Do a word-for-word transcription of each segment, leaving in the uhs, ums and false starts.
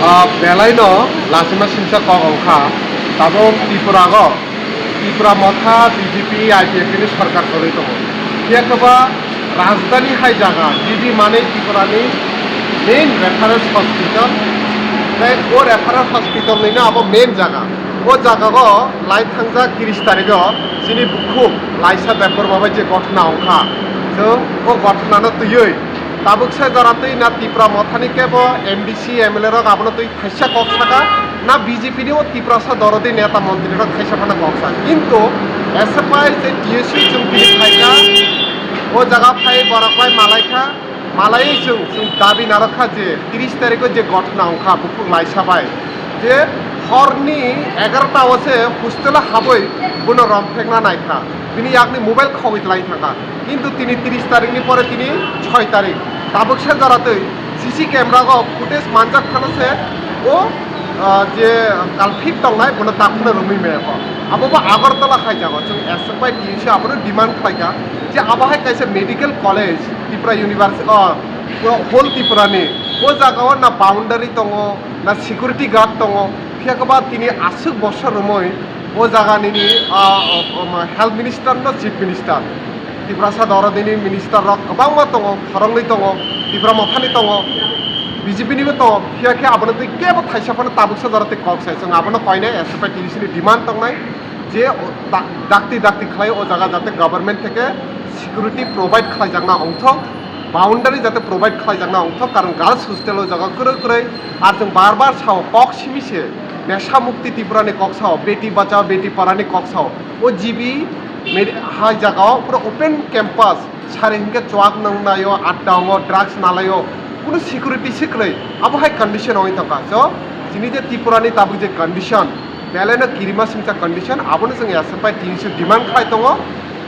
Ah, belai no lachima simsa kok wngkha, tabuk Tripura go Tipra Motha, B J P, I P F T ni sorkar choli tongo. Phiya khe ba rajdhani hai jaga, G D mane Tripura ni main reference hospital, tei o reference hospital ni no abo main jaga. O jaga go lai thangjak tris tarikh o chini bukhuk Laisa Debbarma bai je gothona wngkha, chwng o gothona no twiwi tabuk se jora twi na Tipra Motha ni kebo M D C, M L A rok abono twi thaisa kok saka, na B J P ni o Tiprasa dorodi neta montri rok thaisa phano kok sa. Kintu S F I je T S U chwng tini phaikha, o jaga phai borok bai malai kha, malai chwng, chwng dabi narok kha je tris tarikh o je gothona wngkha bukhuk Laisa bai, je horni egarota o se hostel o habwi bono romphekna naikha, bini yakni mobile khogwi tlai thangkha. Kintu tini tris tarikh ni pore tini soi tarikh, tabuk se jora twi C C camera go footage manjak phano se o, ah, je culprit tongnai bono tak phano romwi maya kho. Abo bo Agartala khai jago, chwng S F I T S U abono demand khlai kha je abo hai kaisa medical college Tripura University, oh, whole Tripura ni o jaga o na boundary tongo, na security guard tongo, phiya khe ba tini aswk bosor romwi o jaga nini, ah, oh, oh, ma, health minister no chief minister, Tiprasa dorodi ni minister rok kwbangma tongo, khoroknwi tongo, Tipra Mothani tongo, B J P nibo tongo, phiya khe abono twi kebo thaisa phano tabuk sa jora tei kok sai, chwng abono koinai S F I T S U ni demand tongnai je o da-, dakti dakti khlai o jaga jate government theke security provide khlaijakna wngthok, boundary jate provide khlaijakna wngthok, karon girls hostel o jaga kwrwi kwrwi, ar chwng bar bar sao kok simi se Nesha Mukti Tripura ni kok sao, Beti Bachao Beti Padhao ni kok sao, o G B med-, hai jaga o pura open campus, sari hinkhe chuak nangnaio, adda wngo, drugs nalaio, kunu security se kwrwi, abo hai condition wngwi tongkha. So, chini je Tripura ni tabuk je condition, belai no kirima singcha condition, abono chwng S F I T S U demand khlai tongo.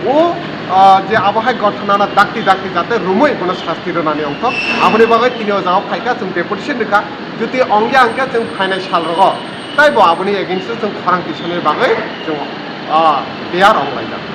O, ah, je abo hai gothona no dakti dakti jate romwi bono sasti rwnani wngthok. Aboni bagwi tini o jaga phaikha, chwng deputation rwkha. Jodi ongya hwnkhe chwng phainai sal rogo taibo aboni against o chwng khorang tisani bagwi chwng, ah, tiyar wnglaijak.